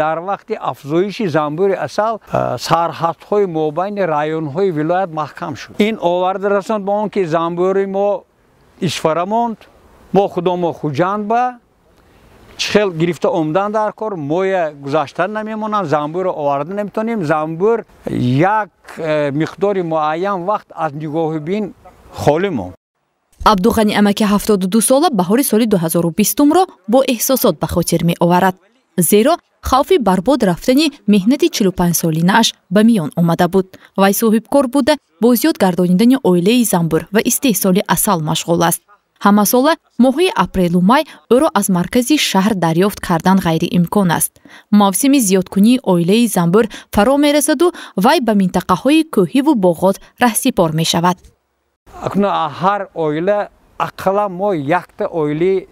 Дар вақти афзоиши занбури асал сарҳадҳои мобайни районҳои вилоят маҳкам шуд. Ин оварда расонд ба он ки занбури мо Исфара монд, мо худомо Хуҷанд ба чӣ хел гирифта омдан дар кор, моя гузаштан намемонанд, занбурро оварда наметонем. Занбур як миқдори муайян вақт аз нигоҳубин холӣ монд. Абдуғани амаки 72 сола баҳори соли 2020-ро бо эҳсосот ба хотир меоварад, зеро хавфи барбод рафтани меҳнати 45-солинааш ба миён омада буд. Вай соҳибкор буда, бо зиёд гардонидани оилаи занбур ва истеҳсоли асал машғул аст. Ҳамасола моҳҳои апрелу май ӯро аз маркази шаҳр дарёфт кардан ғайриимкон аст. Мавсими зиёдкунии оилаи занбур фаро мерасаду вай ба минтақаҳои кӯҳиву боғот раҳсипор мешавад. Акнун ҳар оила ақаллан мо якта оилаи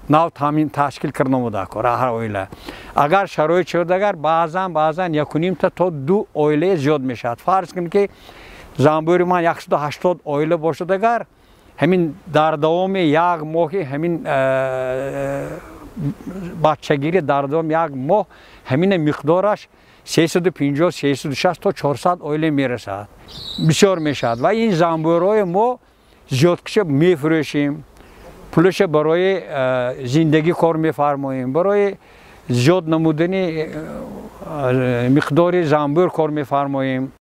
нав таъмин ташкил карда омода кор. Ҳар оила агар шароит шуд, агар баъзан 1.5 то 2 оила зиёд мешавад. Фарз кунед ки занбури ман 180 оила бошад, агар ҳамин дар давоми як моҳи ҳамин бачагирӣ дар давоми як моҳ ҳамина миқдораш 350, 360 то 400 оила мерасад, бисёр мешавад. Ва ин занбурҳои мо зиёдкиша мефурӯшем, пулаша барои зиндагӣ кор мефармоем, барои зиёд намудани миқдори занбур кор мефармоем.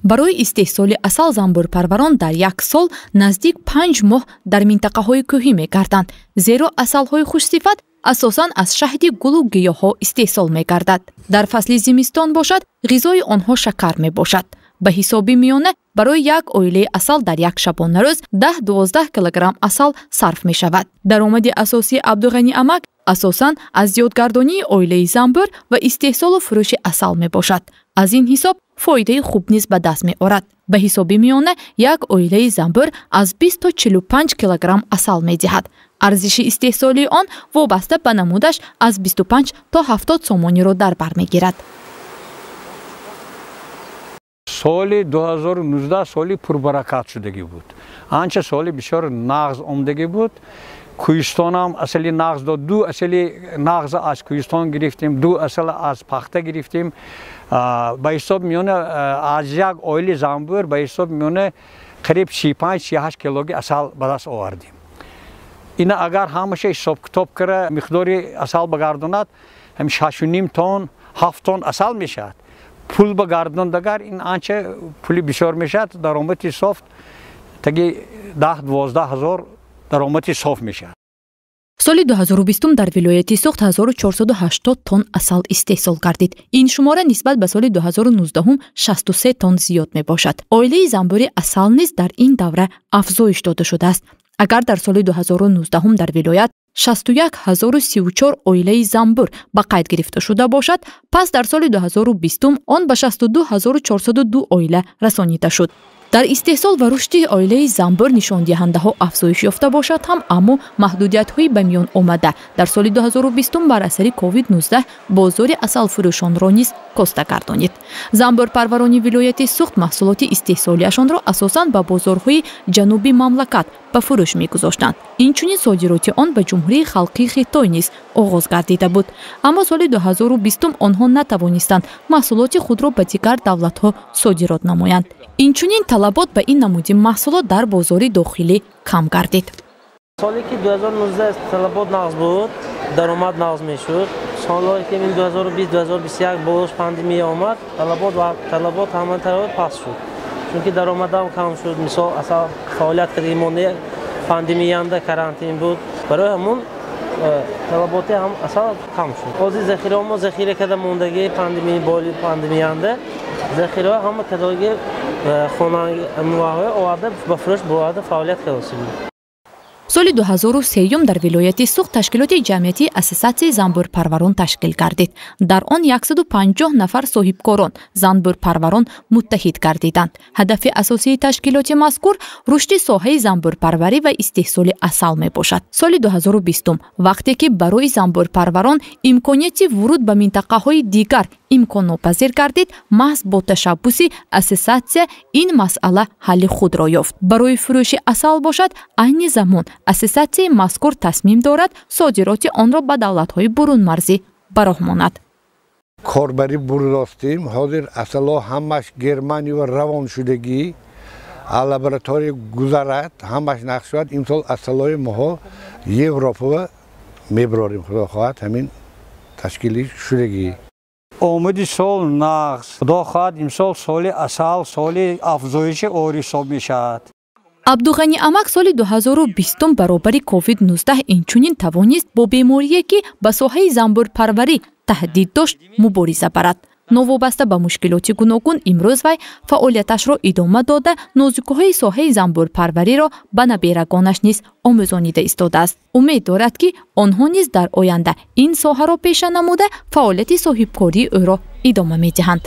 Барои истеҳсоли асал занбурпарварон дар як сол наздик 5 моҳ дар минтақаҳои кӯҳӣ мегарданд, зеро асалҳои хушсифат асосан аз шаҳди гулу гиёҳҳо истеҳсол мегардад. Дар фасли зимистон бошад, ғизои онҳо шакар мебошад. Ба ҳисоби миёна барои як оилаи асал дар як шабонарӯз 10-12 килограмм асал сарф мешавад. Даромади асосии Абдуғани амак асосан аз зиёдгардонии оилаи занбур ва истеҳсолу фурӯши асал мебошад. Аз ин ҳисоб фоидаи хуб низ ба даст меорад. Ба ҳисоби миёна як оилаи занбур аз 20 то 45 килограмм асал медиҳад. Арзиши истеҳсолии он вобаста ба намудаш аз 25 то 70 сомониро дар бар мегирад. Соли 2019 соли пурбаракат шудагӣ буд. Анча соли бисёр нағз омдагӣ буд. Кӯҳистонам асали нағз дод. 2 асали нағз аз кӯҳистон гирифтем, 2 асал аз пахта гирифтем. Ба ҳисоб миёна аз як оили занбур ба ҳисоб миёна қариб 35-38 килоги асал ба даст овардем. Ина агар ҳамаша ҳисоб-китоб кара миқдори асал багардонад, ҳам 6.5 тонн, 7 тонн асал мешавад. Пул багардонд агар ин анча пули бисёр мешавад, даромади соф таги 10-12 ҳазор даромади соф мешавад. Соли 2020 дар вилояти Суғд 1480 тонн асал истеҳсол гардид. Ин шумора нисбат ба соли 2019 63 тонн зиёд мебошад. Оилаи занбури асал низ дар ин давра афзоиш дода шудааст. Агар дар соли 2019 дар вилоят 61034 оилаи занбур ба қайд гирифта шуда бошад, пас дар соли 2020 он ба 62402 оила расонида шуд. Дар истеҳсол ва рушди оилаи занбур нишондиҳандаҳо афзоиш ёфта бошад ҳам, аммо маҳдудиятҳои ба миён омада дар соли 2020 бар асари COVID-19 бозори асалфурӯшонро низ коста гардонид. Занбурпарварони вилояти Суғд маҳсулоти истеҳсолиашонро асосан ба бозорҳои ҷануби мамлакат ба фурӯш мегузоштанд. Инчунин содироти он ба Ҷумҳурии Халқии Хитой низ оғоз гардида буд. Аммо соли 2020 онҳо натавонистанд маҳсулоти худро ба дигар давлатҳо содирот намоянд. Инчунин талабот ба ин намуди маҳсулот дар бозори дохилӣ кам гардид. Соли ки 2019 талабот нағз буд, даромад нағз мешуд. Солҳое ки 2020-2021 болош пандемия омад, талабот ҳама тараф паст шуд. Чунки даромадам кам шуд. Мисол асал фаъолият кардагӣ монда пандемиянда карантин буд. Барои ҳамун талаботи ҳам асал кам шуд. Ҳозир захираҳо мо захира карда мондагӣ пандемия боли пандемиянда захираҳо ҳама кадоги хонаваҳо оварда ба фурӯш бурда фаъолият карда. Соли 2003 дар вилояти Суғд ташкилоти ҷамъиятии Ассотсиатсияи занбурпарварон ташкил гардид. Дар он 150 нафар соҳибкорон занбурпарварон муттаҳид гардиданд. Ҳадафи асосии ташкилоти мазкур рушди соҳаи занбурпарварӣ ва истеҳсоли асал мебошад. Соли 2020 вақте ки барои занбурпарварон имконияти вуруд ба минтақаҳои дигар имконнопазир гардид, маҳз бо ташаббуси ассотсиатсия ин масъала ҳалли худро ёфт. Барои фурӯши асал бошад, айни замон ассотсиатсияи мазкур тасмим дорад содироти онро ба давлатҳои бурунмарзӣ ба роҳ монад. Корбарӣ бурдостем. Ҳозир асалҳо ҳамаш Германия ва равон шудагӣ, лаборатория гузарад, ҳамаш нақш шавад. Имсол асалҳои моҳо Европа мебарорем, худо хоҳад, ҳамин ташкилӣ шудагӣ. Омади сол нағз, худо хоҳад, имсол соли асал, соли афзоиши ори ҳисоб мешавад. Абдуғанӣ амак соли 2020 баробари COVID-19 инчунин тавонист бо беморие, ки ба соҳаи занбӯрпарварӣ таҳдид дошт, мубориза барад. Новобаста ба мушкилоти гуногун, имрӯз вай фаъолияташро идома дода, нозукиҳои соҳаи занбӯрпарвариро ба наберагонаш низ омӯзонида истодааст. Умед дорад, ки онҳо низ дар оянда ин соҳаро пеша намуда, фаъолияти соҳибкории ӯро идома медиҳанд.